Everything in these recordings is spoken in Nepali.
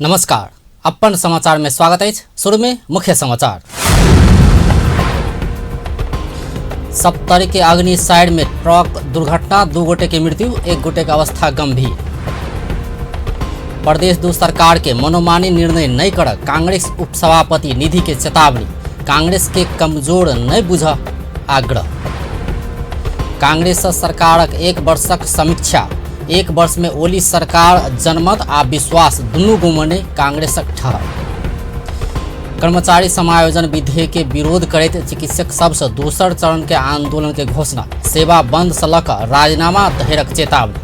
नमस्कार, अपन समाचार में स्वागत है। शुरू में मुख्य समाचार। सप्तरी के अग्नि साइड में ट्रक दुर्घटना, 2 गोटे की मृत्यु, 1 गोटे का अवस्था गंभीर। प्रदेश दू सरकार के मनोमानी निर्णय नहीं कर कांग्रेस उपसभापति निधि के चेतावनी, कांग्रेस के कमजोर नहीं बुझ आग्रह। कांग्रेस सरकारक 1 वर्षक समीक्षा, 1 वर्ष में ओली सरकार जनमत आ विश्वास दुनू गुमने कांग्रेसक ठहर। कर्मचारी समायोजन विधेयक के विरोध करैत चिकित्सक सबसे दोसर चरण के आंदोलन के घोषणा, सेवा बंद से लक राजीनामा धैरक चेतावनी।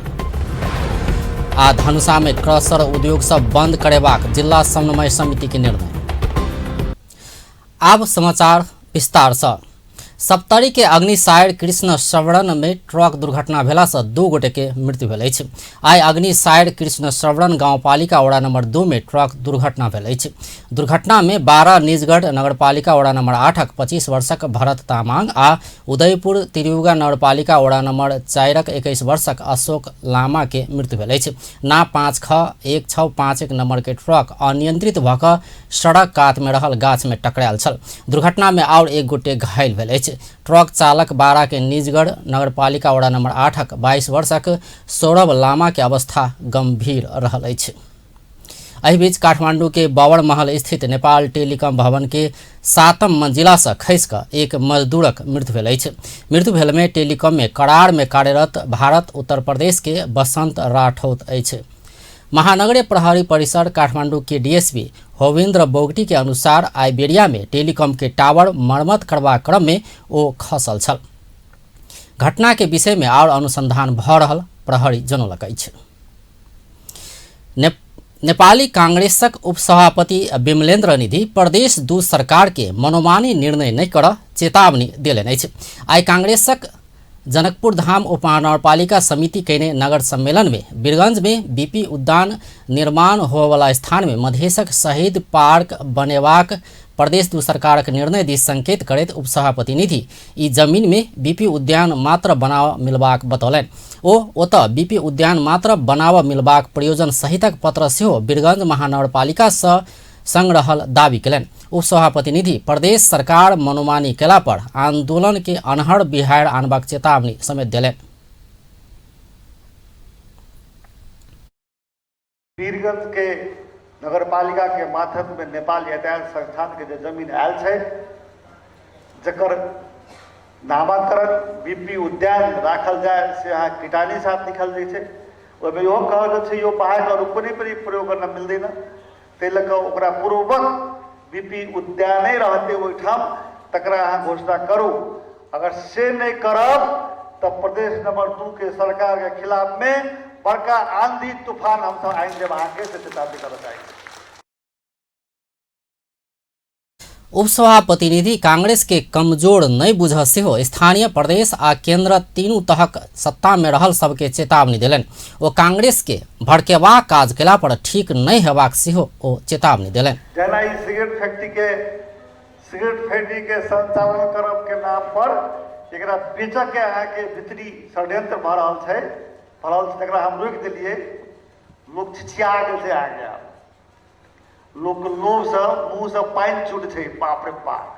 आ धनुषा में क्रशर उद्योग सब बंद करेबाक जिला समन्वय समिति के निर्णय। आब समाचार विस्तार से। सप्तरी के अग्निसाइड कृष्ण श्रवण में ट्रक दुर्घटना भेला से 2 गोटे के मृत्यु भेल अछि। आइ अग्निसाइड कृष्ण श्रवण गांवपालिका वड़ा नंबर 2 में ट्रक दुर्घटना भेल अछि। दुर्घटना में 12 निजगढ़ नगरपालिका वड़ा नंबर 8 25 वर्षक भरत तामाङ आ उदयपुर तिरहुगा नगरपालिका वड़ा नंबर 4 21 वर्षक अशोक लामा के मृत्यु भेल अछि। ना 5X1651 नंबर के ट्रक अनियंत्रित भऽ कऽ सड़क कात में रहल गाछ में टकरायल छल। दुर्घटना में और 1 गोटे घायल भेल अछि। ट्रक चालक 12 के निजगढ़ नगरपालिका वड़ा नंबर 8 22 वर्षक सौरभ लामा के अवस्था गंभीर रहल अछि। एहि बीच काठमांडू के बावर महल स्थित नेपाल टेलीकॉम भवन के 7म मंजिला से खसि कऽ 1 मजदूरक मृत्यु भेल अछि। मृत्यु भेल में टेलीकॉम में करार में कार्यरत भारत उत्तर प्रदेश के बसंत राठौत अछि। महानगरीय प्रहरी परिसर काठमांडू के डीएसपी होविंद्र बोगटी के अनुसार आइबेरिया में टेलीकॉम के टावर मरम्मत करबाक क्रम में ओ खसल छल। घटना के विषय में और अनुसंधान भऽ रहल प्रहरी जनौलक अछि। नेपाली कांग्रेसक उपसभापति विमलेन्द्र निधि प्रदेश दू सरकार के मनोमानी निर्णय नहीं कर चेतावनी देलनि अछि। आइ कांग्रेसक जनकपुर धाम उपमहानगरपालिका समिति कयने नगर सम्मेलन में वीरगंज में बीपी उद्यान निर्माण होवला स्थान में मधेशक शहीद पार्क बनेबाक प्रदेश दू सरकारक निर्णय दिस संकेत करैत उपसभापति निधि ई जमीन में बीपी उद्यान मात्र बनाव मिलबाक बतौलनि। ओ ओतऽ बीपी उद्यान मात्र बनाव मिलबाक प्रयोजन सहितक पत्र सेहो वीरगंज महानगरपालिका सँ संग रहल दावी कयलनि। उपसभापति निधि प्रदेश सरकार मनोमानी केला पर आंदोलन के अनहड़ बिहार आनबाक चेतावनी समेत दिलनि। वीरगंज के नगरपालिका के माध्यम में नेपाल यातायात संस्थान के जो जमीन आयल छै, जकर नामांकरण बीपी उद्यान राखल जाए से यहाँ कीटानी साथ लिखल जाइ छै। ओहिमे इहो कहल छै यो पहाड़ और ऊपरी पर प्रयोग करना मिलदैन, ताहि लऽ कऽ ओकरा पूर्वक बीपी उद्याने रहते ओहिठाम तकरा अहाँ घोषणा करू। अगर से नहीं करब तो प्रदेश नंबर 2 के सरकार के खिलाफ में बड़का आंधी तूफान हम सब आइन देव अहाँ के चेतावनी करना चाहिए। उपसभापति निधि कांग्रेस के कमजोर नहीं बुझ सेहो स्थानीय प्रदेश आ केंद्र तीनू तहक सत्ता में रहल सबके चेतावनी दिलनि। ओ कांग्रेस के भड़केबाक काज केला पर ठीक नहीं हेबाक सेहो ओ चेतावनी दिलनि। जेना ई सिगरेट फैक्ट्री के संचालन करब के नाम पर एकरा बेचक के अहाँ के भीतरी षड्यंत्र भऽ रहल छै, एकरा हम रोकि देलिए। लोग छिछिया गेल छै आगे, लोग लोभ से मुंह से पानि छूट छै, बाप रे बाप।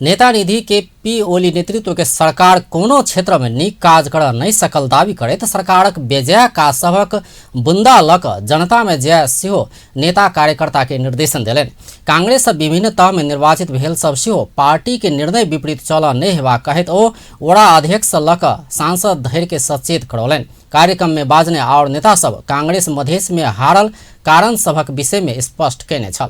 नेता निधि के पी ओली नेतृत्व के सरकार कोनो क्षेत्र में नीक काज कर नहीं सकल दावी करैत सरकारक बेजाय काज सभक बुंदा लऽ कऽ जनता में जाय सेहो नेता कार्यकर्ता के निर्देशन देलनि। कांग्रेस विभिन्न तह में निर्वाचित भेल सब सेहो पार्टी के निर्णय विपरीत चलऽ नहीं हेबाक कहैत ओ वड़ा अध्यक्ष लऽ कऽ सांसद धरि के सचेत करौलनि। कार्यक्रम में बाजने और नेता सब कांग्रेस मधेश में हारल कारण सभक विषय में स्पष्ट कयने छल।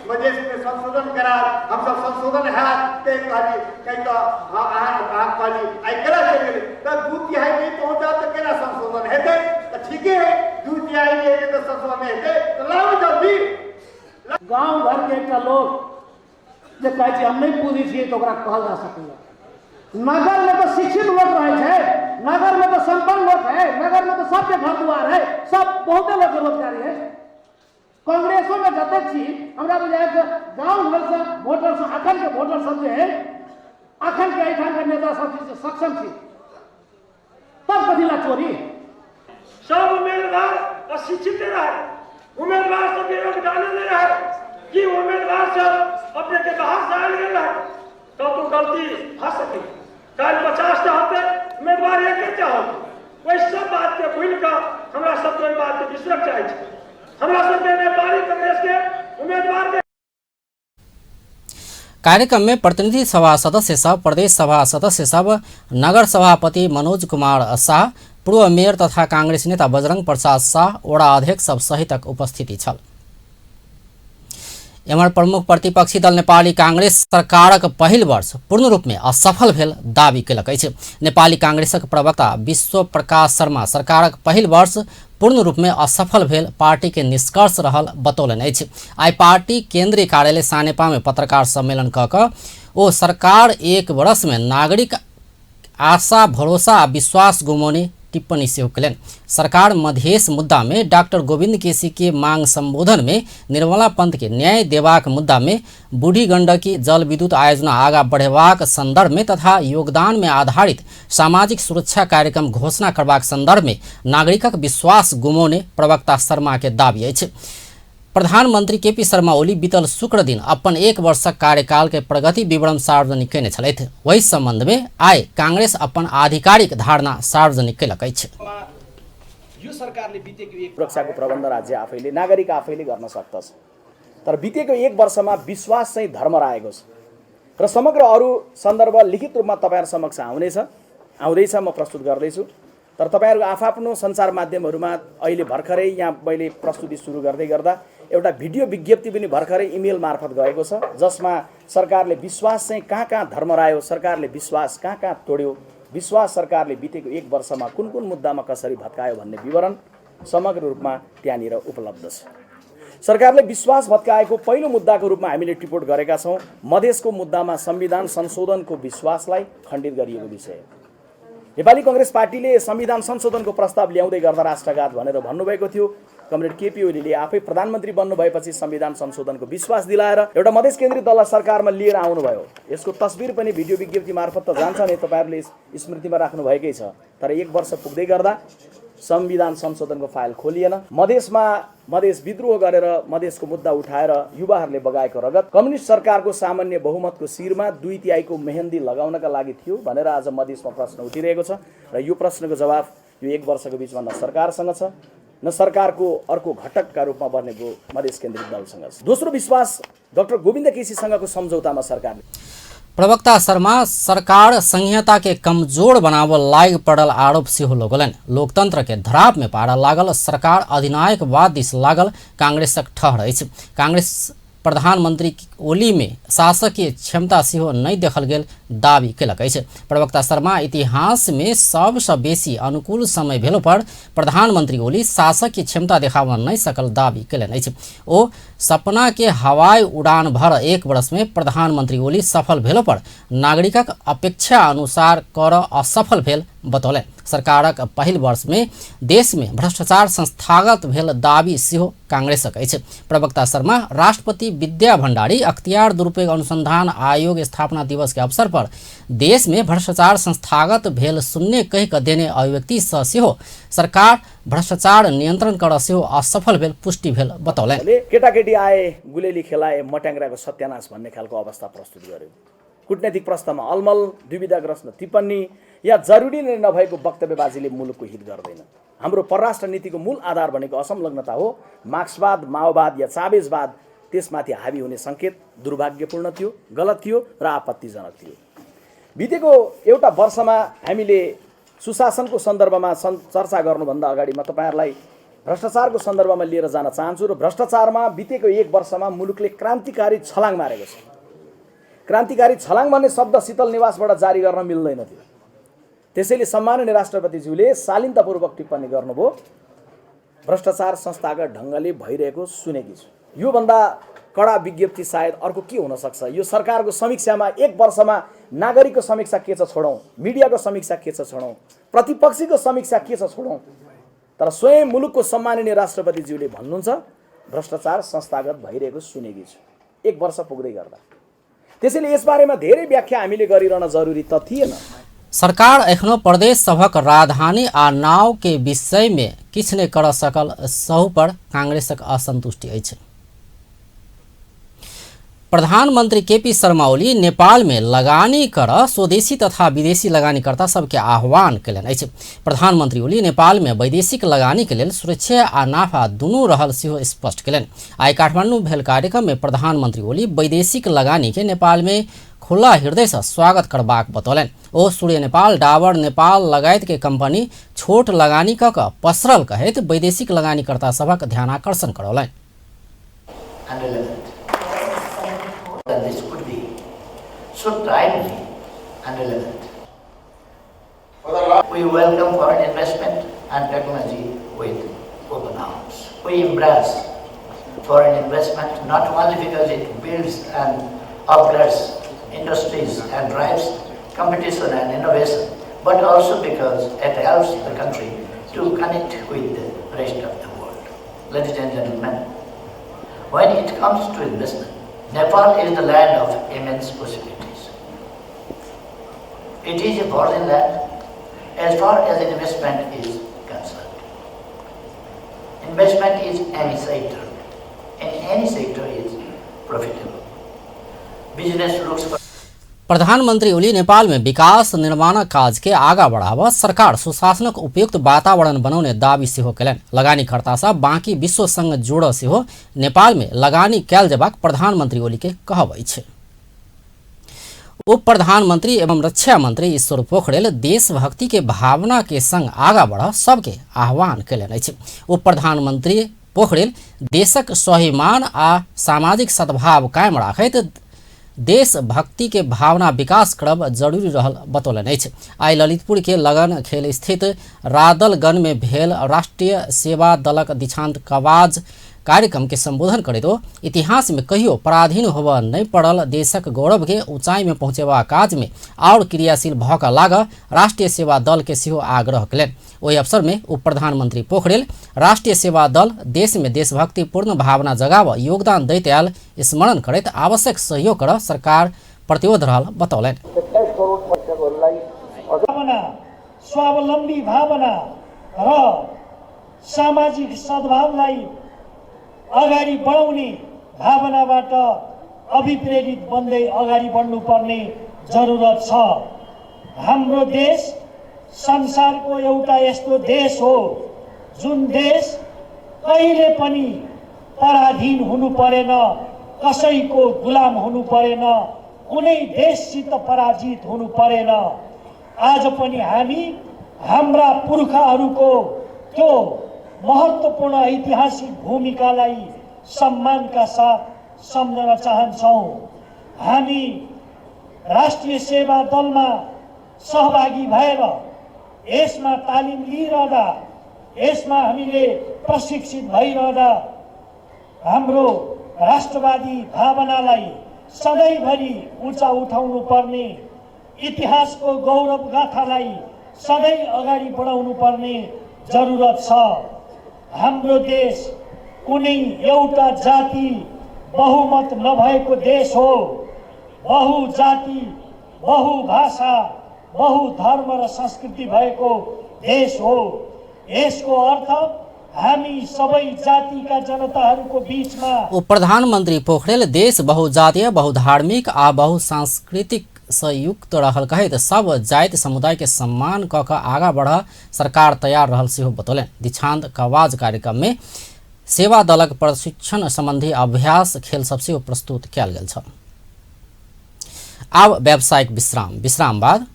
मधेश में संशोधन करा, हम सब संशोधन है ते कहली कई तो हां कहली आई करा चले तो 2/3 नहीं पहुंचा तो केना संशोधन हेतै? तो ठीक है 2/3 नहीं हेतै तो संशोधन हेतै तो लाओ जल्दी। गांव घर के एकटा लोग जे कहै छै हम नहीं पूरी छियै तो ओकरा कहल जा सकैया। नगर में तो शिक्षित लोग रहे छै, नगर में तो संपन्न लोग है, नगर में तो सबके घर दुआर है, सब बहुते लोग रोजगारी है। कांग्रेसों में जते छी हमरा बुझाय गांव घर से वोटर से अखन के वोटर सब जे है, अखन के एठाम के नेता सब सक्षम छी। तब कथीला चोरी? सब उम्मीदवार अशिक्षित रहे, उम्मीदवार सब योगदान नहीं रहे कि उम्मीदवार सब अपने के बाहर से आयल गए रहे तो गलती हो सके। कल 50 होते उम्मीदवार एक चाहते, वही सब बात के भूल कर हमरा सब कोई बात के विसरक चाहिए। हमरा सब नेपाली कांग्रेस के उम्मीदवार के कार्यक्रम में प्रतिनिधि सभा सदस्य सब, प्रदेश सभा सदस्य सब, नगर सभापति मनोज कुमार शाह, पूर्व मेयर तथा कांग्रेस नेता बजरंग प्रसाद शाह, वडा अध्यक्ष सब सहितक उपस्थिति छल। एम्हर प्रमुख प्रतिपक्षी दल नेपाली कांग्रेस सरकारक पहिल वर्ष पूर्ण रूप में असफल भेल दावी केलक अछि। नेपाली कांग्रेसक प्रवक्ता विश्व प्रकाश शर्मा सरकारक पहिल वर्ष पूर्ण रूप में असफल भेल पार्टी के निष्कर्ष रहल बतौलनि अछि। आइ पार्टी केंद्रीय कार्यालय सानेपा में पत्रकार सम्मेलन कऽ ओ सरकार एक वर्ष में नागरिक आशा भरोसा आ विश्वास गुमौने टिप्पणी सेहो कयलनि। सरकार मधेश मुद्दा में डॉक्टर गोविंद केसी के मांग संबोधन में निर्मला पंत के न्याय देबाक मुद्दा में बूढ़ी गंडकी जल विद्युत आयोजना आगा बढ़ेबाक संदर्भ में तथा योगदान में आधारित सामाजिक सुरक्षा कार्यक्रम घोषणा करबाक संदर्भ में नागरिकक विश्वास गुमौने प्रवक्ता शर्मा के दावी अछि। प्रधानमंत्री केपी शर्मा ओली बीतल शुक्र दिन अपन एक वर्षक कार्यकाल के प्रगति विवरण सार्वजनिक कयने छलथि। वही संबंध में आइ कांग्रेस अपन आधिकारिक धारणा सार्वजनिक कयलक अछि। यो सरकारले बितेको एक सुरक्षाको प्रबन्ध राज्य आफैले नागरिक आफैले गर्न सक्दछ, तर बितेको एक वर्षमा विश्वास चाहिँ धर्म रहेको छ र समग्र अरू सन्दर्भ लिखित रूपमा तपाईहरु समक्ष आउँदैछ म प्रस्तुत गर्दैछु। तर तपाईहरुको आफआफ्नो सञ्चार माध्यमहरुमा अहिले भर्खरै यहाँ मैले प्रस्तुति सुरु गर्दै गर्दा एउटा भिडियो विज्ञप्ति पनि भर्खरै इमेल मार्फत गएको छ, जसमा सरकारले विश्वास चाहिँ कहाँ धर्म रायो, सरकारले विश्वास कहाँ तोड्यो, विश्वास सरकारले बितेको एक वर्षमा कुन कुन मुद्दामा कसरी भत्कायो भन्ने विवरण समग्र रूपमा त्यहाँनिर उपलब्ध छ। सरकारले विश्वास भत्काएको पहिलो मुद्दाको रूपमा हामीले टिप्पणी गरेका छौं मधेसको मुद्दामा संविधान संशोधनको विश्वासलाई खण्डित गरिएको विषय। नेपाली कांग्रेस पार्टीले संविधान संशोधनको प्रस्ताव ल्याउँदै गर्दा राष्ट्रघात भनेर भन्नुभएको थियो। कमरेड केपी ओलीले आफै प्रधानमन्त्री बन्नु भएपछि संविधान संशोधनको विश्वास दिलाएर एउटा मधेस केन्द्रीय दललाई सरकारमा लिएर आउनुभयो। यसको तस्बिर पनि भिडियो विज्ञप्ति मार्फत त जान्छ नै, तपाईहरुले स्मृतिमा राख्नु भएकै छ। तर एक वर्ष पुग्दै गर्दा संविधान संशोधनको फाइल खोलिएन। मधेस विद्रोह गरेर मधेसको मुद्दा उठाएर युवाहरूले बगाएको रगत कम्युनिस्ट सरकारको सामान्य बहुमतको शिरमा 2/3 मेहन्दी लगाउनका लागि थियो भनेर आज मधेसमा प्रश्न उठिरहेको छ र यो प्रश्नको जवाफ यो एक वर्षको बीचमा न सरकारसँग छ न सरकारको अर्को घटकका रूपमा बनेको मधेस केन्द्रित दलसँग छ। दोस्रो विश्वास डाक्टर गोविन्द केसीसँगको सम्झौतामा सरकारले प्रवक्ता शर्मा सरकार संहिता के कमजोर बनाव लाग पड़ल आरोप सेहो लगौलनि। लोकतंत्र के धराप में पारा लागल सरकार अधिनायकवाद दिस लागल कांग्रेसक ठहर अछि। कांग्रेस प्रधानमंत्री ओली में शासकीय क्षमता सेहो नहीं देखल गेल दावी केलक अछि। प्रवक्ता शर्मा इतिहास में सबसँ बेसी अनुकूल समय भेलो पर प्रधानमंत्री ओली शासकीय क्षमता देखाबऽ नहीं सकल दावी केलनि अछि। ओ सपना के हवाई उड़ान भर एक वर्ष में प्रधानमंत्री ओली सफल भेलो पर नागरिकक अपेक्षा अनुसार कर असफल भेल बतौलनि। सरकारक पहिल वर्ष में देश में भ्रष्टाचार संस्थागत भेल दावी सेहो कांग्रेसक अछि। प्रवक्ता शर्मा राष्ट्रपति विद्या भण्डारी अख्तियार दुरुपयोग अनुसंधान आयोग स्थापना दिवस के अवसर पर देश में भ्रष्टाचार संस्थागत भेल शून्य कहि क देने अभिव्यक्ति सँ सेहो सरकार भ्रष्टाचार नियन्त्रण कर सेहो असफल भेल पुष्टि भेल बतौलनि। केटाकेटी आए गुलेली खेलाए मट्याङ्ग्राको सत्यानाश भन्ने खालको अवस्था प्रस्तुत गर्यो। कूटनैतिक प्रस्तावमा अलमल दुविधाग्रस्त टिप्पणी या जरुरी नै नभएको वक्तव्यबाजीले मुलुकको हित गर्दैन। हाम्रो परराष्ट्र नीतिको मूल आधार भनेको असंलग्नता हो। मार्क्सवाद, माओवाद या चावेजवाद त्यसमाथि हावी हुने संकेत दुर्भाग्यपूर्ण थियो, गलत थियो र आपत्तिजनक थियो। बितेको एउटा वर्षमा हामीले सुशासनको सन्दर्भमा चर्चा गर्नुभन्दा अगाडि म तपाईहरुलाई भ्रष्टाचारको सन्दर्भमा लिएर जान चाहन्छु र भ्रष्टाचारमा बितेको एक वर्षमा मुलुकले क्रान्तिकारी छलाङ मारेको छ। क्रान्तिकारी छलाङ भन्ने शब्द शीतल निवासबाट जारी गर्न मिल्दैन थियो। त्यसैले सम्माननीय राष्ट्रपतिज्यूले शालीनतापूर्वक टिप्पणी गर्नुभयो। भ्रष्टाचार संस्थागत ढङ्गले भइरहेको सुनेकी छु। यो भन्दा कडा विज्ञप्ति सायद अर्को के हुन सक्छ? यो सरकारको समीक्षामा एक वर्षमा नागरिकको समीक्षा के छ छोडौं, मिडियाको समीक्षा के छ छोडौं, प्रतिपक्षीको समीक्षा के छ छोडौं, तर स्वयं मुलुकको सम्माननीय राष्ट्रपतिज्यूले भन्नुहुन्छ भ्रष्टाचार संस्थागत भइरहेको सुनेकी छु एक वर्ष पुग्दै गर्दा। त्यसैले यसबारेमा धेरै व्याख्या हामीले गरिरहन जरुरी त थिएन। सरकार एखनो प्रदेश सभक राजधानी आ नाव के विषय में किछ नहि कर सकल सहु पर कांग्रेसक असंतुष्टि अछि। प्रधानमंत्री केपी शर्मा ओली नेपाल में लगानी कर स्वदेशी तथा विदेशी लगानीकर्ता सबके आह्वान कयलनि अछि। प्रधानमंत्री ओली नेपाल में वैदेशिक लगानी के लेल सुरक्षा आ नाफा दुनू रहल सेहो स्पष्ट कयलनि। आइ काठमांडू भेल कार्यक्रम में प्रधानमंत्री ओली वैदेशिक लगानी के नेपाल में खुला हृदय से स्वागत करबाक बतौलनि। ओ सूर्य नेपाल, डाबर नेपाल लगायत के कंपनी छोट लगानी क के पसरल कहैत वैदेशिक लगानीकर्ता सभक ध्यानाकर्षण करौलनि। This could be so timely and relevant. We welcome foreign investment and technology with open arms. We embrace foreign investment not only because it builds and upgrades industries and drives competition and innovation, but also because it helps the country to connect with the rest of the world. Ladies and gentlemen, when it comes to investment, Nepal is the land of immense possibilities. It is a virgin land as far as investment is concerned. Investment is any sector, and any sector is profitable. Business looks for प्रधानमंत्री ओली नेपाल में विकास निर्माण काज के आगा बढ़ावा सरकार सुशासनक उपयुक्त वातावरण बनाउने दावी सेहो कयलनि। लगानीकर्ता सब बाँकी विश्व संग जोड़ सेहो नेपाल में लगानी कयल जेबाक प्रधानमंत्री ओली के कहब अछि। उप प्रधानमंत्री एवं रक्षा मंत्री ईश्वर पोखरेल देशभक्ति के भावना के संग आगा बढ़ सबके आह्वान कयलनि अछि। उप प्रधानमंत्री पोखरेल देशक स्वाभिमान आ सामाजिक सद्भाव कायम राखैत देशभक्ति के भावना विकास करब जरूरी रहल बतौलनि अछि। आइ ललितपुर के लगन खेल स्थित रादलगंज में भेल राष्ट्रीय सेवा दलक दीक्षांत कवाज कार्यक्रम के संबोधन करैत ओ इतिहास में कहियो पराधीन होबऽ नहीं पड़ल देशक गौरव के ऊंचाई में पहुंचेबा काज में और क्रियाशील भऽ कऽ लाग राष्ट्रीय सेवा दल के सेहो आग्रह कयलनि। ओहि अवसर में उप प्रधानमंत्री पोखरेल राष्ट्रीय सेवा दल देश में देशभक्ति पूर्ण भावना जगाव योगदान दैत आयल स्मरण करैत आवश्यक सहयोग कर सरकार प्रतिबद्ध रहल बतौलनि। स्वावलम्बी भावना र सामाजिक सद्भावलाई अगाडि बढाउने भावनाबाट अभिप्रेरित बन्दै अगाडि बढ्नुपर्ने जरुरत छ। हाम्रो देश संसारको एउटा यस्तो देश हो जुन देश कहिले पनि पराधीन हुनु परेन, कसैको गुलाम हुनु परेन, कुनै देशसित पराजित हुनु परेन। आज पनि हामी हाम्रा पुर्खाहरूको त्यो महत्त्वपूर्ण ऐतिहासिक भूमिकालाई सम्मानका साथ सम्झन चाहन्छौँ। हामी राष्ट्रिय सेवा दलमा सहभागी भएर यसमा तालिम लिइरहँदा, यसमा हामीले प्रशिक्षित भइरहँदा हाम्रो राष्ट्रवादी भावनालाई सधैँभरि ऊँचा उठाउनु पर्ने, इतिहासको गौरव गाथालाई सधैँ अगाडि बढाउनु पर्ने जरुरत छ। हाम्रो देश कुनै एउटा जाति बहुमत नभएको देश हो, बहुजाति, बहुभाषा, बहुधर्म र संस्कृति भएको देश हो। यसको अर्थ हामी सबै जातिका जनताहरूको बीचमा उप प्रधानमंत्री पोखरेल देश बहुजातीय, बहुधार्मिक आ बहुसांस्कृतिक संयुक्त रहल कहैत सब जाति समुदाय के सम्मान क के आगा बढ़ सरकार तैयार रहल सेहो बतौलनि। दीक्षांत कवाज कार्यक्रम में सेवा दलक प्रशिक्षण संबंधी अभ्यास खेल सब सेहो प्रस्तुत कयल गेल छ। आब व्यावसायिक विश्राम बाद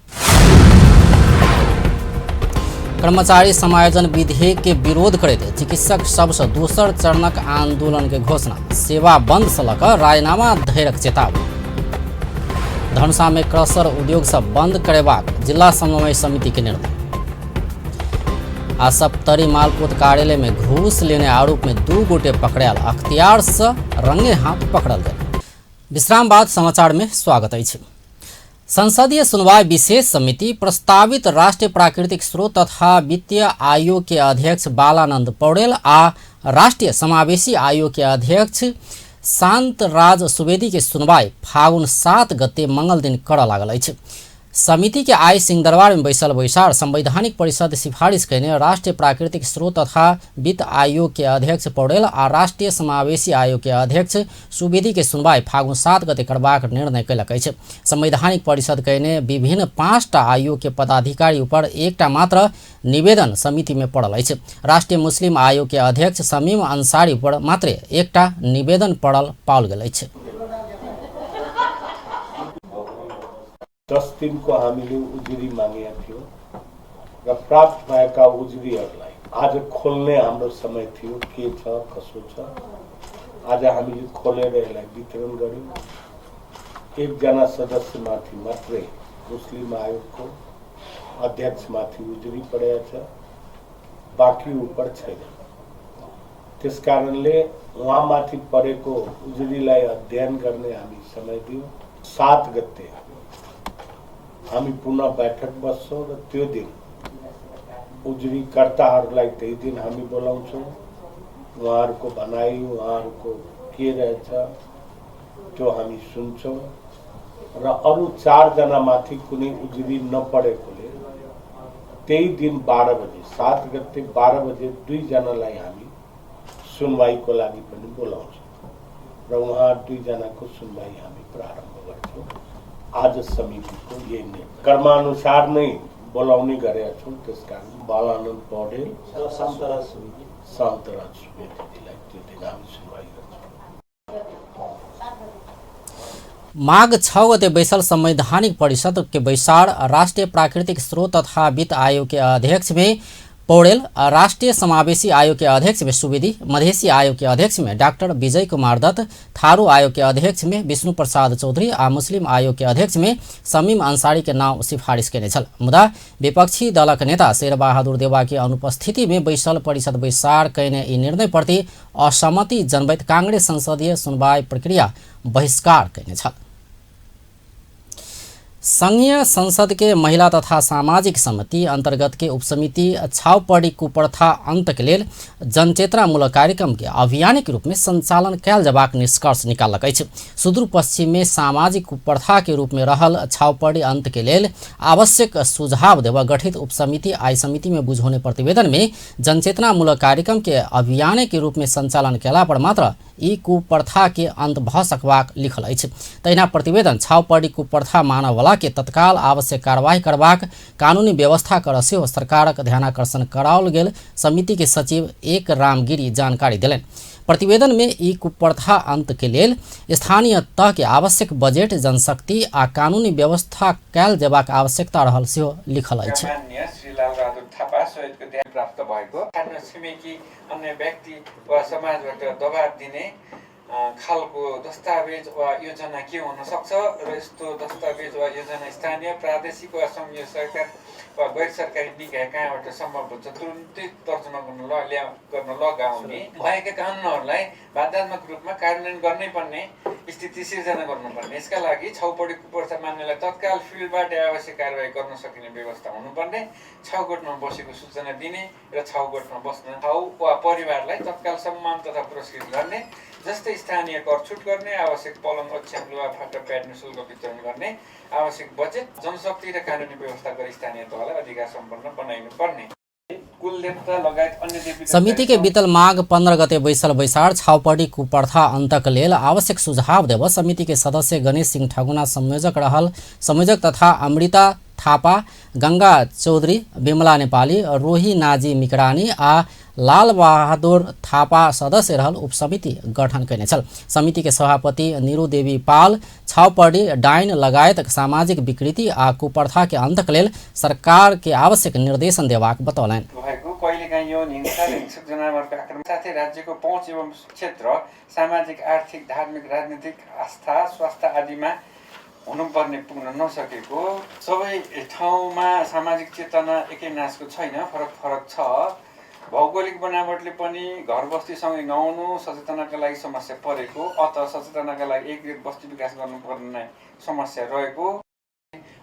कर्मचारी समायोजन विधेयक के विरोध करैत चिकित्सक सबसँ दोसर चरणक आंदोलन के घोषणा, सेवा बंद सँ लऽ कऽ राजीनामा धरिक चेतावनी। धनुषा में क्रशर उद्योग सब बंद करेबाक जिला समन्वय समिति के निर्णय। आ सप्तरी मालपोत कार्यालय में घूस लेने आरोप में 2 गोटे पकड़ायल, अख्तियार से रंगे हाथ पकड़ल गए। विश्राम बाद समाचार में स्वागत अछि। संसदीय सुनवाई विशेष समिति प्रस्तावित राष्ट्रीय प्राकृतिक स्रोत तथा वित्तीय आयोग के अध्यक्ष बालानंद पौडेल आ राष्ट्रीय समावेशी आयोग के अध्यक्ष शांत राज सुवेदी के सुनवाई फागुन 7 गते मंगल दिन करऽ लागल अछि। समिति के आय सिंहदरबार में बैसल बैसार संवैधानिक परिषद सिफारिश करने राष्ट्रीय प्राकृतिक स्रोत तथा वित्त आयोग के अध्यक्ष पौडेल आ राष्ट्रीय समावेशी आयोग के अध्यक्ष सुवेदी के सुनवाई फागुन 7 गते करबाक निर्णय कयलक अछि। संवैधानिक परिषद कहने विभिन्न 5टा आयोग के पदाधिकारी ऊपर एकटा मात्र निवेदन समिति में पड़ल अछि। राष्ट्रीय मुस्लिम आयोग के अध्यक्ष शमीम अंसारी पर मात्र एकटा निवेदन पड़ल पाओल गेल अछि। 10 दिनको हामीले उजुरी मागेका थियौँ र प्राप्त भएका उजुरीहरूलाई आज खोल्ने हाम्रो समय थियो। के छ कसो छ आज हामीले खोलेर यसलाई वितरण गर्यौँ। एकजना सदस्यमाथि मात्रै मुस्लिम आयोगको अध्यक्षमाथि उजुरी परेको छ, बाँकी उपर छैन। त्यसकारणले उहाँमाथि परेको उजुरीलाई अध्ययन गर्ने हामी समय दियौँ। 7 गते हामी पुनः बैठक बस्छौँ र त्यो दिन उजुरीकर्ताहरूलाई त्यही दिन हामी बोलाउँछौँ। उहाँहरूको भनाइ उहाँहरूको के रहेछ त्यो हामी सुन्छौँ र अरू 4 जनामाथि कुनै उजुरी नपरेकोले त्यही दिन 12 बजे 7 गते 12 बजे 2 जनालाई हामी सुनवाईको लागि पनि बोलाउँछौँ र उहाँ 2 जनाको सुनवाई हामी प्रारम्भ गर्छौँ। आज समितिको यही कर्मानुसार नै बोलाउने गरेका छौँ। त्यसकारण बालानन्द पौडेल शान्तराज सुवेदीलाई त्यो दिन हामी सुनवाई गर्छौँ। माघ 6 गते बैसल संवैधानिक परिषद के बैसार राष्ट्रीय प्राकृतिक स्रोत तथा वित्त आयोग के अध्यक्ष में पौडेल, राष्ट्रीय समावेशी आयोग के अध्यक्ष में सुवेदी, मधेसी आयोग के अध्यक्ष में डॉक्टर विजय कुमार दत्त, थारू आयोग के अध्यक्ष में विष्णु प्रसाद चौधरी आ मुस्लिम आयोग के अध्यक्ष में शमीम अंसारी के नाम सिफारिश केने छल। मुदा विपक्षी दलक नेता शेरबहादुर देवा की अनुपस्थिति में बैसल परिषद बैसार कयने ई निर्णय प्रति असहमति जनबैत कांग्रेस संसदीय सुनवाई प्रक्रिया बहिष्कार कयने छल। संघीय संसद के महिला तथा सामाजिक समिति अंतर्गत के उपसमिति छाउपड़ी कुप्रथा अंत के लेल जनचेतनामूलक कार्यक्रम के अभियानिक रूप में संचालन कयल जबाक निष्कर्ष निकालक अछि। सुदूर पश्चिम में सामाजिक कुप्रथा के रूप में रहल छाउपड़ी अंत के लेल आवश्यक सुझाव देवा गठित उपसमिति आय समिति में बुझौने प्रतिवेदन में जनचेतनामूलक कार्यक्रम के अभियानिक रूप में संचालन कयला पर मात्र ई कुप्रथा के अंत भ सकबाक लिखल अछि। तहिना प्रतिवेदन छाउपड़ी कुप्रथा मानवला के तत्काल आवश्यक कार्यवाही करबाक कानूनी व्यवस्था कर सेहो सरकारक ध्यानाकर्षण कराओल गेल समिति के सचिव एक रामगिरी जानकारी देलनि। प्रतिवेदन में ई कुप्रथा अंत के लेल स्थानीय तह के आवश्यक बजेट, जनशक्ति आ कानूनी व्यवस्था कयल जेबाक आवश्यकता रहल सेहो लिखल अछि। प्राप्त भएको छिमेकी अन्य व्यक्ति वा समाजबाट दबाब दिने खालको दस्तावेज वा योजना के हुन सक्छ र यस्तो दस्तावेज वा योजना स्थानीय, प्रादेशिक वा संघीय सरकार वा गैर सरकारी निकाय कहाँबाट सम्भव हुन्छ तुरुन्तै तर्जुमा गर्न लगाउने भएका कानुनहरूलाई बाध्यात्मक रूपमा कार्यान्वयन गर्नै पर्ने स्थिति सिर्जना गर्नुपर्ने। यसका लागि छाउपडी कुप्रथा मान्नेलाई तत्काल फिल्डबाट आवश्यक कारबाही गर्न सकिने व्यवस्था हुनुपर्ने, छाउगोठमा बसेको सूचना दिने र छाउगोठमा बस्न ठाउँ वा परिवारलाई तत्काल सम्मान तथा पुरस्कृत गर्ने, जस्तै स्थानीय कर छुट गर्ने, आवश्यक पलङ, ओछ्यान, लुगाफाटा, प्याड निःशुल्क वितरण गर्ने, आवश्यक बजेट, जनशक्ति र कानुनी व्यवस्था गरी स्थानीय तहलाई अधिकार सम्पन्न बनाइनु पर्ने। समिति के बीतल माघ 15 गते बैसल बैसार छाउपड़ी कुप्रथा अंतक लेल आवश्यक सुझाव देव समिति के सदस्य गणेश सिंह ठगुना संयोजक तथा अमृता थापा, गंगा चौधरी, विमला नेपाली, रोही नाजी मिकरानी आ लाल बहादुर थापा सदस्य रहल उपसमिति गठन कयने छल। समिति के सभापति नीरू देवी पाल छाउपड़ी, डाइन लगायत सामाजिक विकृति आ कुप्रथा के अंतक लेल सरकार के आवश्यक निर्देशन देबाक बतौलनि। कहिलेकाहीँ यो हिंसा र हिंसक जनावरको आक्रमण साथै राज्यको पहुँच एवं क्षेत्र, सामाजिक, आर्थिक, धार्मिक, राजनीतिक, आस्था, स्वास्थ्य आदिमा हुनुपर्ने पुग्न नसकेको, सबै ठाउँमा सामाजिक चेतना एकै नासको छैन, फरक छ। भौगोलिक बनावटले पनि घर बस्तीसँगै नआउनु सचेतनाका लागि समस्या परेको, अत सचेतनाका लागि एक बस्ती विकास गर्नुपर्ने समस्या रहेको,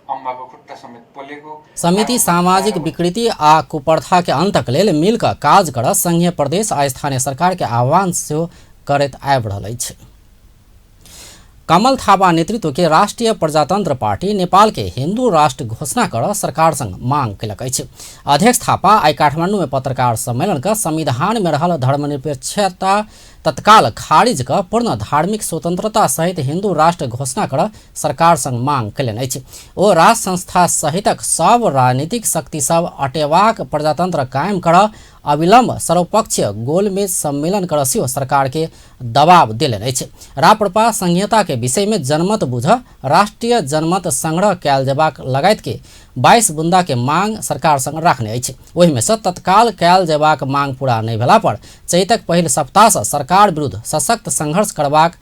अम्बाको खुट्टा समेत पोलेको। समिति सामाजिक विकृति आ कुप्रथा के अंतक लेल मिलकर काज कर संघीय, प्रदेश आ स्थानीय सरकार के आह्वान सेहो करैत आबि रहल अछि। कमल थापा नेतृत्व के राष्ट्रीय प्रजातंत्र पार्टी नेपाल के हिंदू राष्ट्र घोषणा कर सरकार संग मांग कलक अछि। अध्यक्ष थापा आई काठमांडू में पत्रकार सम्मेलन का संविधान में रहल धर्मनिरपेक्षता तत्काल खारिज कर पूर्ण धार्मिक स्वतंत्रता सहित हिंदू राष्ट्र घोषणा कर सरकार संग मांग कयलनि अछि। ओ राष्ट्र संस्था सहितक सब राजनीतिक शक्ति सब अटेवाक प्रजातंत्र कायम कर अविलंब सर्वपक्षीय गोलमेज सम्मेलन कर सेहो सरकार के दबाव दिलनि अछि। राप्रपा संहिता के विषय में जनमत बुझ राष्ट्रीय जनमत संग्रह कयल जेबाक लगायत के 22 बुंदा के मांग सरकार संग राखने अछि। ओहि में से तत्काल कयल जेबाक मांग पूरा नहीं भेला पर चैतक पहिल सप्ताह से सरकार विरुद्ध सशक्त संघर्ष करबाक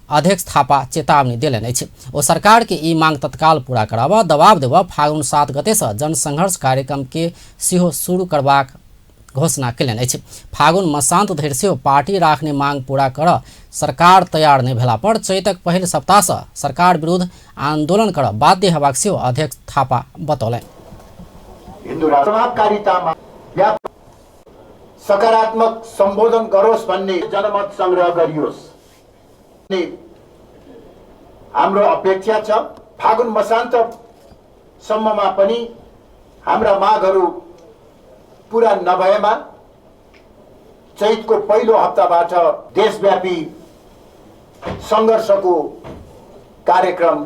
अध्यक्ष थापा चेतावनी दिलनि अछि। ओ सरकार के ई मांग तत्काल पूरा कराबा दबाव देबा फागुन 7 गते से जनसंघर्ष कार्यक्रम के सेहो शुरू करबाक घोषणा कयलनि अछि। फागुन मसांत धरि सेहो पार्टी राखने मांग पूरा कर सरकार तैयार नहीं भेला पर चैतक पहिल सप्ताह से सरकार विरुद्ध आंदोलन कर बाध्य हेबाक सेहो अध्यक्ष थापा बतौलनि। हिन्दू राष्ट्रवादकारितामा सकारात्मक सम्बोधन गरोस् भन्ने जनमत संग्रह गरियोस् हाम्रो अपेक्षा छ। फागुन मसान्त सम्ममा पनि हाम्रा मागहरू पूरा नभएमा चैतको पहिलो हप्ताबाट देशव्यापी संघर्षको कार्यक्रम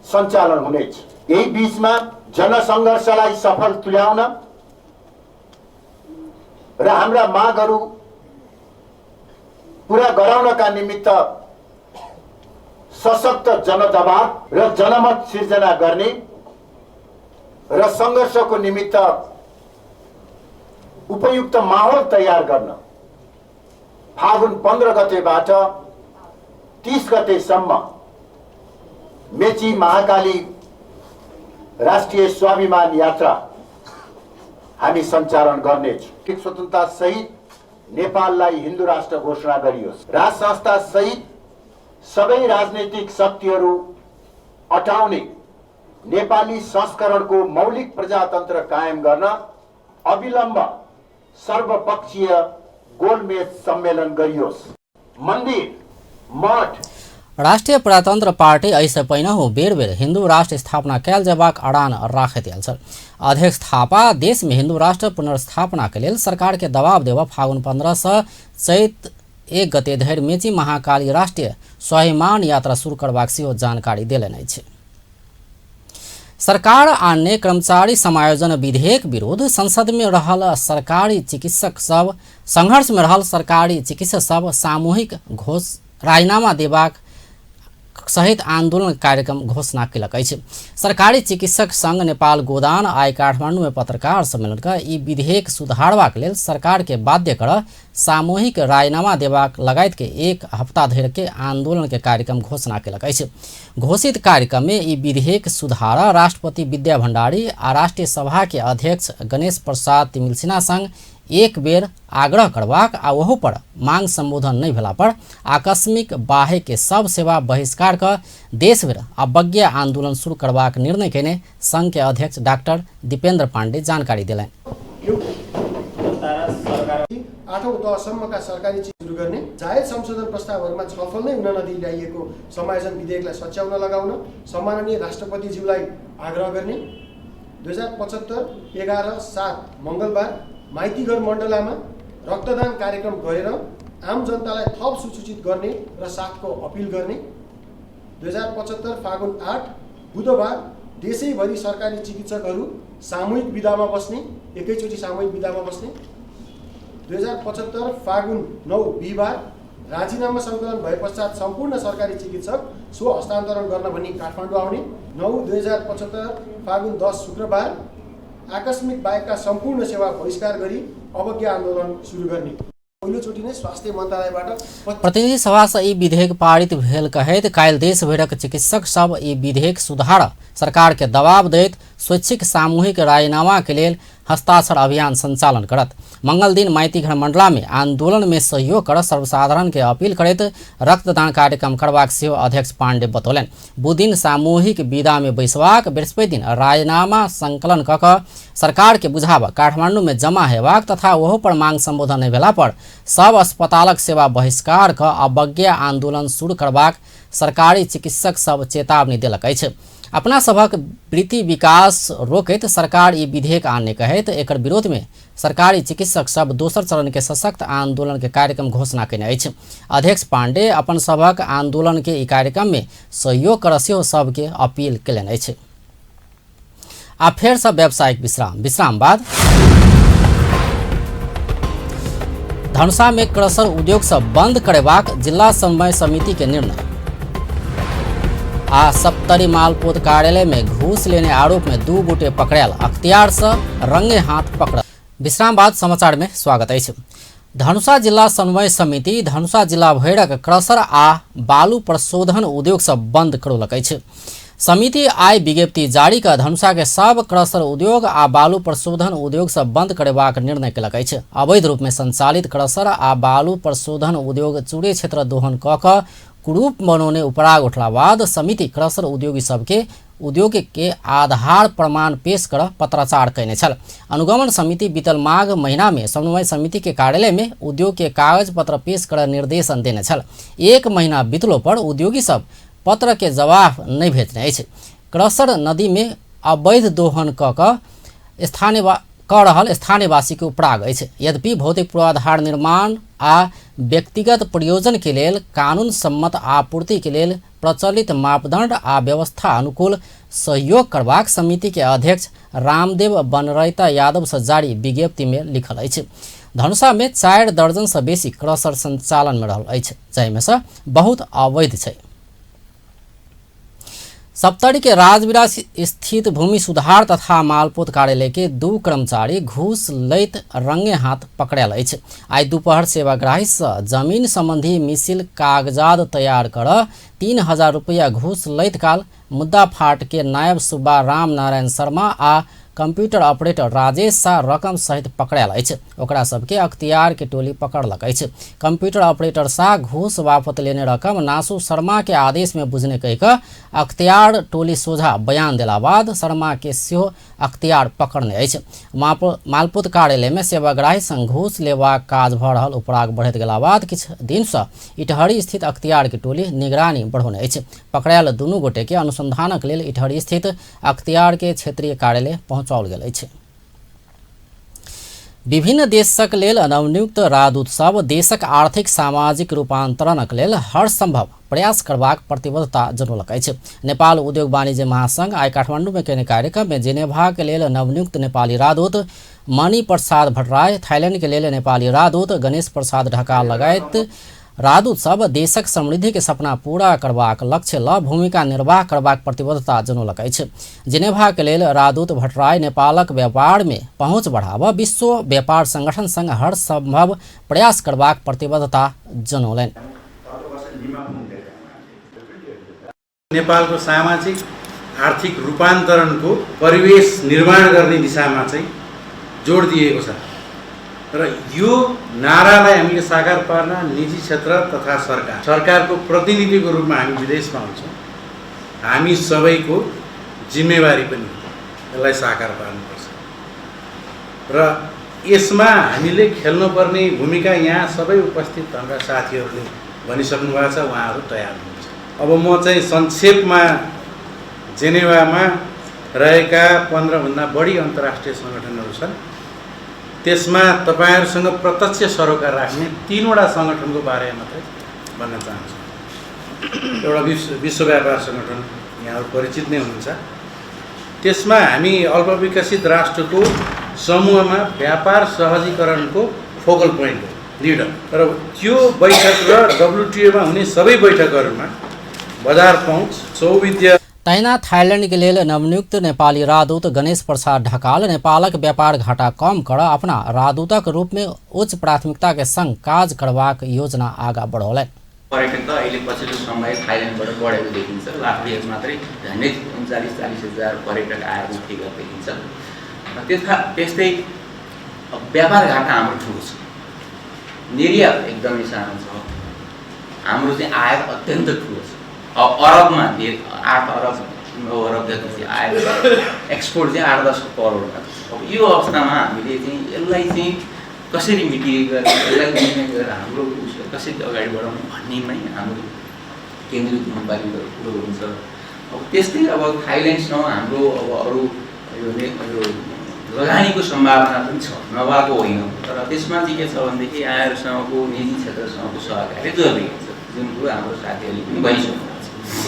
सञ्चालन हुनेछ। यही बीचमा जनसंघर्षलाई सफल तुल्याउन र हाम्रा मागहरू पूरा गराउनका निमित्त सशक्त जनदबाव र जनमत सिर्जना गर्ने र संघर्षको निमित्त उपयुक्त माहौल तयार गर्न फागुन 15 गतेबाट 30 गतेसम्म मेची महाकाली राष्ट्रिय स्वाभिमान यात्रा हामी सञ्चालन गर्नेछौँ। स्वतन्त्रता सहित नेपाललाई हिन्दू राष्ट्र घोषणा गरियोस्। राष्ट्र संस्था सहित सबै राजनैतिक शक्तिहरू अटाउने नेपाली संस्करणको मौलिक प्रजातन्त्र कायम गर्न अविलम्ब सर्वपक्षीय गोलमेज सम्मेलन गरियोस्। मन्दिर मठ राष्ट्रीय प्रजातंत्र पार्टी ऐसे पहिनहु बेर बेर हिंदू राष्ट्र स्थापना कयल जेबाक अड़ान राखैत आयल छल। अध्यक्ष थापा देश में हिंदू राष्ट्र पुनर्स्थापना के लेल सरकार के दबाव देवा फागुन 15 से चैत 1 गते धरि मेची महाकाली राष्ट्रीय स्वाभिमान यात्रा शुरू करबाक सेहो जानकारी देलनि अछि। सरकार आने कर्मचारी समायोजन विधेयक विरोध संसद में रहल सरकारी चिकित्सक सब संघर्ष में रहल सरकारी चिकित्सक सब सामूहिक राजीनामा देबाक सहित आंदोलन कार्यक्रम घोषणा कयलक अछि। सरकारी चिकित्सक संघ नेपाल गोदान आई काठमांडू में पत्रकार सम्मेलन का ई विधेयक सुधारबाक लेल सरकार के बाध्य कर सामूहिक राजीनामा देबाक लगायत के 1 हफ्ता धरि के आंदोलन के कार्यक्रम घोषणा कयलक अछि। घोषित कार्यक्रम में ई विधेयक सुधार राष्ट्रपति विद्या भण्डारी आ राष्ट्रीय सभा के अध्यक्ष गणेश प्रसाद तिमिल सिन्हा संग एक बेर आग्रह करबाक आ ओहो पर मांग संबोधन नहीं भेला पर आकस्मिक बाहे के सब सेवा बहिष्कार कर देश भर अवज्ञा आंदोलन शुरू करबाक निर्णय केने संघ के अध्यक्ष डाक्टर दीपेन्द्र पाण्डे जानकारी दिलान्। 8औं तहसम्मका सरकारी चिज सुरु गर्ने जायज संशोधन प्रस्तावहरूमा छलफल नै हुन नदिई ल्याइएको समायोजन विधेयकलाई सच्याउन लगाउन सम्माननीय राष्ट्रपतिज्यूलाई आग्रह गर्ने 2075 11/7 मङ्गलबार माइतीघर मण्डलामा रक्तदान कार्यक्रम गरेर आम जनतालाई थप सूचित गर्ने र साथको अपिल गर्ने 2075 फागुन 8 बुधबार देशैभरि सरकारी चिकित्सकहरू सामूहिक बिदामा बस्ने एकैचोटि सामूहिक बिदामा बस्ने 2075 फागुन 9 बिहिबार राजीनामा सङ्कलन भए पश्चात सम्पूर्ण सरकारी चिकित्सक स्व हस्तान्तरण गर्न भनी काठमाडौँ आउने 9/2075 फागुन 10 शुक्रबार आकस्मिक बाहेकका सम्पूर्ण सेवा बहिष्कार गरी अवज्ञा आन्दोलन सुरु गर्ने। पहिलोचोटि नै स्वास्थ्य मन्त्रालयबाट प्रतिनिधि सभा से ई विधेयक पारित भेल कहैत काल्हि देश भरक चिकित्सक सब ई विधेयक सुधार सरकार के दबाव दैत स्वैच्छिक सामूहिक राजीनामा के लेल हस्ताक्षर अभियान संचालन करत। मंगल दिन माइतीघर मंडला में आंदोलन में सहयोग कर सर्वसाधारण के अपील करत रक्तदान कार्यक्रम करबाक सेहो अध्यक्ष पाण्डे बतौलन। बुधदिन सामूहिक विदा में बैसबाक बृहस्पति दिन राजीनामा संकलन कऽ सरकार के बुझावा काठमांडू में जमा हेबाक तथा ओहो पर मांग संबोधन नहीं भेला पर सब अस्पतालक सेवा बहिष्कार कऽ अवज्ञा आंदोलन शुरू करबाक सरकारी चिकित्सक सब चेतावनी देलक अछि। अपना सभक वृत्ति विकास रोकैत सरकार ई विधेयक आनने कहैत एकर विरोध में सरकारी चिकित्सक सब दोसर चरण के सशक्त आंदोलन के कार्यक्रम घोषणा कयने अछि। अध्यक्ष पांडे अपन सभक आंदोलन के ई कार्यक्रम में सहयोग कर सेहो सबके अपील कयलनि अछि। आ फेर से व्यावसायिक विश्राम बाद धनुषा में क्रशर उद्योग सब बंद करेबाक जिला समन्वय समिति के निर्णय। आ सप्तरी मालपोत कार्यालय में घूस लेने आरोप में 2 गोटे पकड़ायल, अख्तियार से रंगे हाथ पकड़ल। विश्राम बाद समाचार में स्वागत है। धनुषा जिला समन्वय समिति धनुषा जिला भरिक क्रशर आ बालू प्रशोधन उद्योग सब बंद करौलक अछि। समिति आइ विज्ञप्ति जारी कर धनुषा के सब क्रशर उद्योग आ बालू प्रशोधन उद्योग सब बंद करेबाक निर्णय केलक अछि। अवैध रूप में संचालित क्रशर आ बालू प्रशोधन उद्योग चूड़े क्षेत्र दोहन कऽ कऽ कुरूप बनौने उपराग उठला बाद समिति क्रशर उद्योगी सबके उद्योग के आधार प्रमाण पेश कर पत्राचार कयने छल। अनुगमन समिति बीतल माघ महीना में समन्वय समिति के कार्यालय में उद्योग के कागज पत्र पेश कर निर्देशन देने छल। 1 महीना बीतलो पर उद्योगी सब पत्र के जवाब नहीं भेजने अछि। क्रशर नदी में अवैध दोहन कऽ रहल स्थानीयवासी के उपराग अछि। यद्यपि भौतिक पूर्वाधार निर्माण आ व्यक्तिगत प्रयोजन के लेल कानून सम्मत आपूर्ति के लेल प्रचलित मापदंड आ व्यवस्था अनुकूल सहयोग करबाक समिति के अध्यक्ष रामदेव बनरैता यादव से जारी विज्ञप्ति में लिखल अछि। धनुषा में 4 दर्जन से बेसी क्रशर संचालन में रहल अछि, जाहिमे से बहुत अवैध छै। सप्तरी के राजवीरा स्थित भूमि सुधार तथा मालपोत कार्यालय के 2 कर्मचारी घूस लैत रंगे हाथ पकड़ायल अछि। आइ दोपहर सेवाग्राही से जमीन संबंधी मिसिल कागजात तैयार कर 3000 रुपया घूस लैत काल मुद्दा फाट के नायब सुब्बा राम नारायण शर्मा आ कंप्यूटर ऑपरेटर राजेश शाह रकम सहित पकड़ायल अछि। ओकरा सबके अख्तियार के टोली पकड़लक अछि। कंप्यूटर ऑपरेटर शाह घूस वापस लेने रकम नासू शर्मा के आदेश में बुझने कहिकऽ अख्तियार टोली सोझा बयान देला बाद शर्मा के सेहो अख्तियार पकड़ने अछि। मालपोत कार्यालय में सेवाग्राही संग घूस लेबाक काज भऽ रहल उपराग बढ़ैत गेला बाद किछु दिन से इटहरी स्थित अख्तियार के टोली निगरानी बढ़ौने अछि। पकड़ायल दुनू गोटे के अनुसंधानक लेल इटहरी स्थित अख्तियार के क्षेत्रीय कार्यालय पहुँचाओल गेल अछि। विभिन्न देशक लेल नवनियुक्त राजदूत सब देशक आर्थिक सामाजिक रूपांतरणक लेल हर संभव प्रयास करबाक प्रतिबद्धता जनौलक अछि। नेपाल उद्योग वाणिज्य महासंघ आइ काठमांडू में कयने कार्यक्रम में जेनेवा के लेल नवनियुक्त नेपाली राजदूत मणि प्रसाद भट्टराय, थाईलैंड के लेल नेपाली राजदूत गणेश प्रसाद ढकाल लगायत राजदूत सब देशक समृद्धि के सपना पूरा करबाक लक्ष्य ल भूमिका निर्वाह करबाक प्रतिबद्धता जनौलक अछि। जेनेवा के लेल राजदूत भट्टराय नेपालक व्यापार में पहुँच बढ़ावा विश्व व्यापार संगठन संग हर संभव प्रयास करबाक प्रतिबद्धता जनौलनि। नेपालको सामाजिक आर्थिक रूपान्तरणको परिवेश निर्माण गर्ने दिशामा चाहिँ जोड दिएको छ र यो नारालाई हामीले साकार पार्न निजी क्षेत्र तथा सरकारको प्रतिनिधिको रूपमा हामी विदेशमा हुन्छौँ। हामी सबैको जिम्मेवारी पनि यसलाई साकार पार्नुपर्छ र यसमा हामीले खेल्नुपर्ने भूमिका यहाँ सबै उपस्थित हाम्रा साथीहरूले भनिसक्नु भएको छ, उहाँहरू तयार हुनुहुन्छ। अब म चाहिँ संक्षेपमा जेनेवामा रहेका 15 भन्दा बढी अन्तर्राष्ट्रिय सङ्गठनहरू छन्, त्यसमा तपाईहरुसँग प्रत्यक्ष सरोकार राख्ने 3वटा सङ्गठनको बारेमा मात्रै भन्न चाहन्छु। एउटा विश्व व्यापार सङ्गठन, यहाँहरू परिचित नै हुनुहुन्छ। त्यसमा हामी अल्पविकसित राष्ट्रको समूहमा व्यापार सहजीकरणको फोकल पोइन्ट हो, लिडर। तर त्यो बैठक र WTO मा हुने सबै बैठकहरूमा बजार पहुँच, सौविध्य तहिना थाईलैंड के लेल नवनियुक्त नेपाली राजदूत गणेश प्रसाद ढकाल नेपालक व्यापार घाटा कम कर अपना राजदूतक रूप में उच्च प्राथमिकता के संग काज करबाक योजना आगा बढ़ौलनि। पर्यटन त अहिले पछिल्लो समय थाईलैंडबाट बढेको देखिन्छ। लास्टको इयरमा मात्रै झन्डै 39-40 हजार पर्यटक आएर उठेको देखिन्छ। त्यस्तै व्यापार घाटा हाम्रो ठुलो छ, निर्यात एकदमै सानो छ, हाम्रो चाहिँ आयात अत्यन्त ठुलो छ। अरबमा 8 अरब 9 अरब जति आयो, एक्सपोर्ट चाहिँ 8-10 करोड। अब यो अवस्थामा हामीले चाहिँ यसलाई चाहिँ कसरी मिटिगेट गरेर यसलाई मिटिगेट गरेर हाम्रो कसरी अगाडि बढाउनु भन्नेमै हाम्रो केन्द्रित हुनुपर्ने कुरो हुन्छ। अब त्यस्तै अब थाइल्यान्डसँग हाम्रो अब अरू यो लगानीको सम्भावना पनि छ, नभएको होइन। तर त्यसमा चाहिँ के छ भनेदेखि आयरसँगको निजी क्षेत्रसँगको सहकारी जरुरी हुन्छ, जुन कुरो हाम्रो साथीहरूले पनि भनिसक्नुहुन्छ।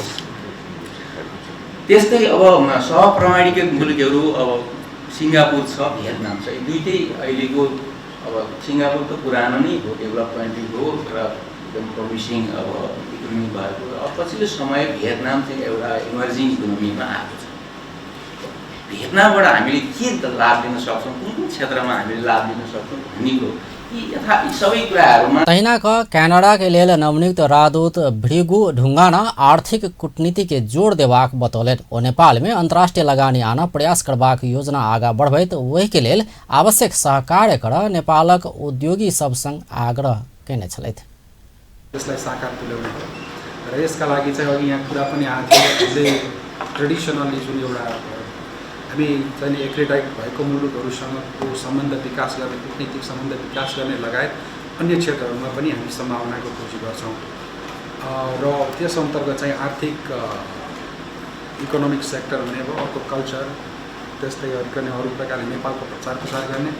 त्यस्तै अब सहप्रमाणिकृत मुलुकहरू अब सिङ्गापुर छ, भियतनाम छ। यी दुईटै अहिलेको अब सिङ्गापुर त पुरानो नै हो, डेभलप कन्ट्री हो र एकदम प्रमिसिङ अब इकोनोमी भएको। अब पछिल्लो समय भियतनाम चाहिँ एउटा इमर्जिङ इकोनोमीमा आएको छ। भियतनामबाट हामीले के लाभ लिन सक्छौँ, कुन कुन क्षेत्रमा हामीले लाभ लिन सक्छौँ भन्ने कुरो यी सबै कुराहरूमा तहिना कनाडा के लेल नवनियुक्त राजदूत भृगु ढुंगाना आर्थिक कूटनीति के जोड़ देबाक बतौलनि। ओ नेपाल में अंतर्राष्ट्रीय लगानी आना प्रयास करबाक योजना आगा बढ़बैत ओहि के लेल आवश्यक सहकार्य कर नेपालक उद्योगी सब संग आग्रह केने छलथि। त्यसलाई साकार तुल्याउने र यसका लागि चाहिँ अघि यहाँ कुरा पनि आएको थियो, ट्रेडिसनली जुन एउटा हामी चाहिँ एक्रेडाइट भएको मुलुकहरूसँगको सम्बन्ध विकास गर्ने, कूटनीतिक सम्बन्ध विकास गर्ने लगायत अन्य क्षेत्रहरूमा पनि हामी सम्भावनाको खोजी गर्छौँ र त्यस अन्तर्गत चाहिँ आर्थिक इकोनोमिक सेक्टर हुने भयो, अर्को कल्चर, त्यस्तै गरिकन अरू प्रकारले नेपालको प्रचार प्रसार गर्ने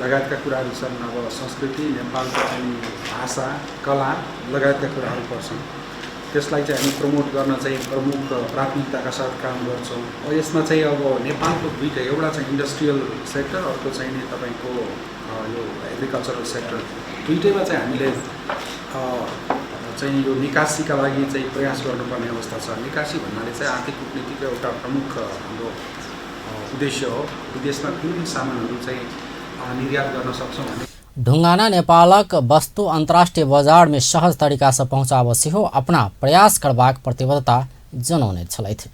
लगायतका कुराहरू छन्। अब संस्कृति, नेपालको चाहिँ भाषा, कला लगायतका कुराहरू पर्छन्। त्यसलाई चाहिँ हामी प्रमोट गर्न चाहिँ प्रमुख प्राथमिकताका साथ काम गर्छौँ। यसमा चाहिँ अब नेपालको दुईवटा, एउटा चाहिँ इन्डस्ट्रियल सेक्टर, अर्को चाहिँ नि तपाईँको यो एग्रिकल्चरल सेक्टर, दुईटैमा चाहिँ हामीले चाहिँ यो निकासीका लागि चाहिँ प्रयास गर्नुपर्ने अवस्था छ। निकासी भन्नाले चाहिँ आर्थिक कूटनीतिको एउटा प्रमुख हाम्रो उद्देश्य हो। विदेशमा कुन कुन सामानहरू चाहिँ निर्यात गर्न सक्छौँ भने ढुंगाना नेपालक वस्तु अंतर्राष्ट्रीय बाजार में सहज तरीका से पहुंचाबसी हो अपना प्रयास करबाक प्रतिबद्धता जनौने छलथि।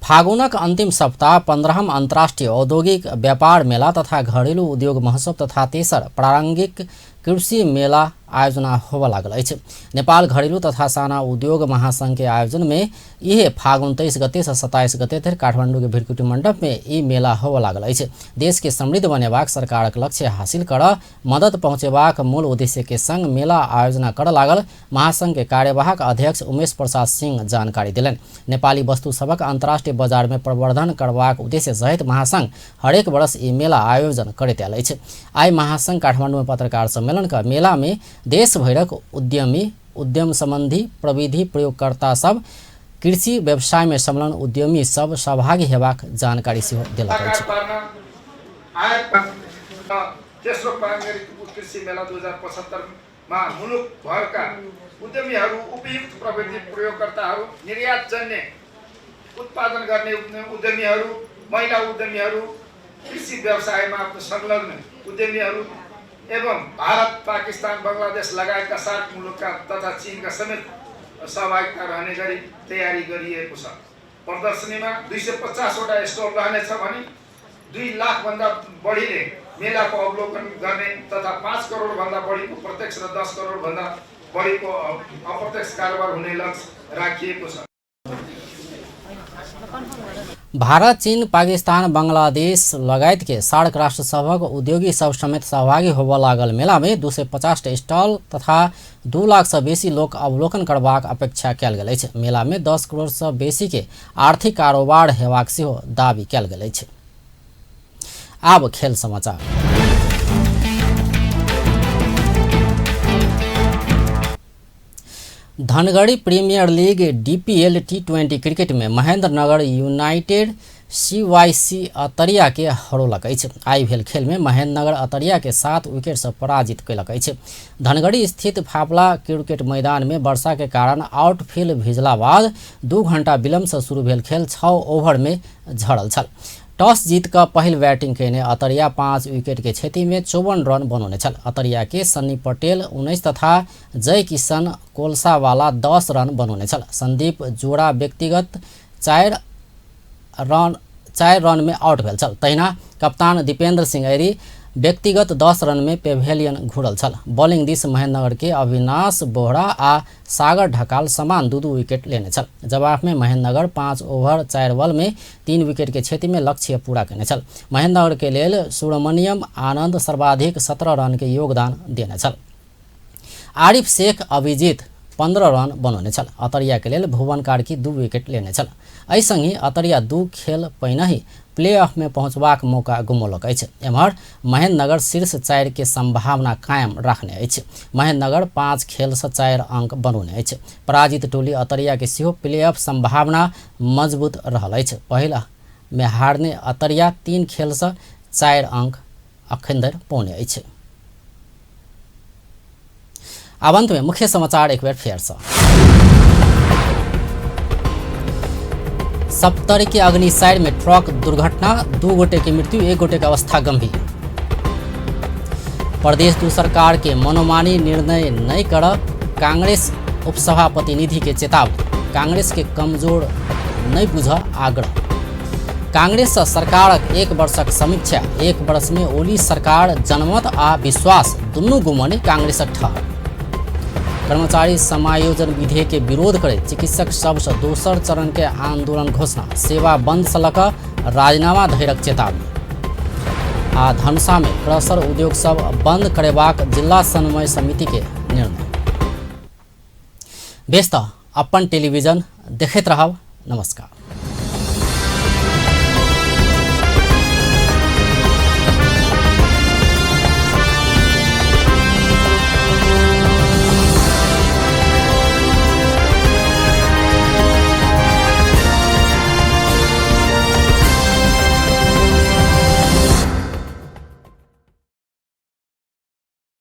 फागुनक अंतिम सप्ताह 15हम अंतर्राष्ट्रीय औद्योगिक व्यापार मेला तथा घरेलू उद्योग महोत्सव तथा तेसर प्रारंभिक कृषि मेला आयोजना होबा लागल अछि। नेपाल घरेलू तथा साना उद्योग महासंघ के आयोजन में यह फागुन 23 गते से 27 गते तक काठमांडू के भीरकुटी मंडप में ई मेला होबा लागल अछि। देश के समृद्ध बनेबाक सरकारक लक्ष्य हासिल कर मदद पहुंचेबाक मूल उद्देश्य के संग मेला आयोजना कर लागल महासंघ के कार्यवाहक अध्यक्ष उमेश प्रसाद सिंह जानकारी दिलनि। नेपाली वस्तु सबक अंतर्राष्ट्रीय बाजार में प्रवर्धन करबाक उद्देश्य सहित महासंघ हरेक वर्ष ई मेला आयोजन करैत आयल अछि। आई महासंघ काठमांडू में पत्रकार सम्मेलन का मेला में देश भरक उद्यमी, उद्यम संबंधी प्रविधि प्रयोगकर्ता सब, कृषि व्यवसाय में संलग्न उद्यमी सब सहभागी हेबाक जानकारी सेहो देलक अछि। तेस्रो प्रारम्भिक कृषि मेला 2075 मा मुलुक भरका उद्यमीहरू, उपयुक्त प्रविधि प्रयोगकर्ताहरू, निर्यातजन्य उत्पादन गर्ने उद्यमीहरू, महिला उद्यमीहरू, कृषि व्यवसायमा संलग्न उद्यमीहरू एवं भारत, पाकिस्तान, बंगलादेश लगायतका 7 मुलुकका तथा चीनका समेत सहभागिता रहने गरी तयारी गरिएको छ। प्रदर्शनीमा 250 वटा स्टल रहनेछ भने 2 लाख भन्दा बढीले मेलाको अवलोकन गर्ने तथा 5 करोड भन्दा बढीको प्रत्यक्ष र 10 करोड भन्दा बढीको अप्रत्यक्ष कारोबार हुने लक्ष्य राखिएको छ। भारत, चीन, पाकिस्तान, बांग्लादेश लगायत के सार्क राष्ट्र सभक उद्योगी सब समेत सहभागी होबा लागल मेला में 250 स्टॉल तथा 2 लाख से बेसी लोक अवलोकन करबाक अपेक्षा कयल गेल अछि। मेला में 10 करोड़ से बेसी के आर्थिक कारोबार हेबाक सेहो दावी कयल गेल अछि। आब खेल समाचार। Dhangadhi premier league DPL T20 cricket में महेंद्रनगर यूनाइटेड CYC अतरिया के हरौलक अछि। आई भेल खेल में महेंद्रनगर अतरिया के 7 विकेट से पराजित कयलक अछि। धनगढ़ी स्थित फाफला क्रिकेट मैदान में वर्षा के कारण आउटफील्ड भिजला बाद 2 घंटा विलम्ब से शुरू भेल खेल 6 ओवर में झड़ल छल। टॉस जीत कर पहल बैटिंग केने अतरिया 5 विकेट के क्षति में 54 रन बनौने छल। अतरिया के सन्नी पटेल 19 तथा जय किशन कोलसावाला 10 रन बनौने छल। संदीप जोड़ा व्यक्तिगत 4 रन में आउट भेल छल। तहिना कप्तान दीपेंद्र सिंह ऐरी व्यक्तिगत 10 रन में पेवेलियन घुरल छल। बॉलिंग दिस महेंद्रनगर के अविनाश बोहरा आ सागर ढकाल समान 2-2 विकेट लेने छल। जवाब में महेंद्रनगर 5 ओवर 4 बॉल में 3 विकेट के क्षति में लक्ष्य पूरा करने छल। महेंद्रनगर के लेल सुब्रमण्यम आनंद सर्वाधिक 17 रन के योगदान देने छल। आरिफ शेख अभिजीत 15 रन बनाउनेछ। अतरियाके लेल भुवन कार्की 2 विकेट लेनेछ। एहिसँगै अतरिया 2 खेल पहिनहि प्लेअफमे पहुँचबाक मौका गुमौलक अछि। एम्हर महेन्द्रनगर शीर्ष 4 के सम्भावना कायम राख्ने अछि। महेन्द्रनगर 5 खेलसँ 4 अंक बनाउने अछि। पराजित टोली अतरियाके सेहो प्लेअफ सम्भावना मजबूत रहल अछि। पहिलामे हार्ने अतरिया 3 खेलसँ 4 अंक अखन धरि पाउने अछि। अब अंत में मुख्य समाचार एक बार फिर से। सप्तरी के अग्निसाइड में ट्रक दुर्घटना, 2 गोटे की मृत्यु, 1 गोटे का अवस्था गंभीर। प्रदेश 2 सरकार के मनोमानी निर्णय नहीं कर, कांग्रेस उपसभापति निधि के चेतावनी। कांग्रेस के कमजोर नहीं बुझ आग्रह। कांग्रेस सरकारक 1 वर्षक समीक्षा, 1 वर्ष में ओली सरकार जनमत आ विश्वास दुनू गुमने कांग्रेसक ठहर। कर्मचारी समायोजन विधेयक के विरोध करे चिकित्सक सबसँ दोसर चरण के आंदोलन घोषणा, सेवा बंद सँ लऽ कऽ राजीनामा धरिक चेतावनी। आ धनुषा में क्रशर उद्योग सब बंद करेबाक जिला समन्वय समिति के निर्णय। बेस तऽ अपन टेलीविजन देखैत रहब। नमस्कार।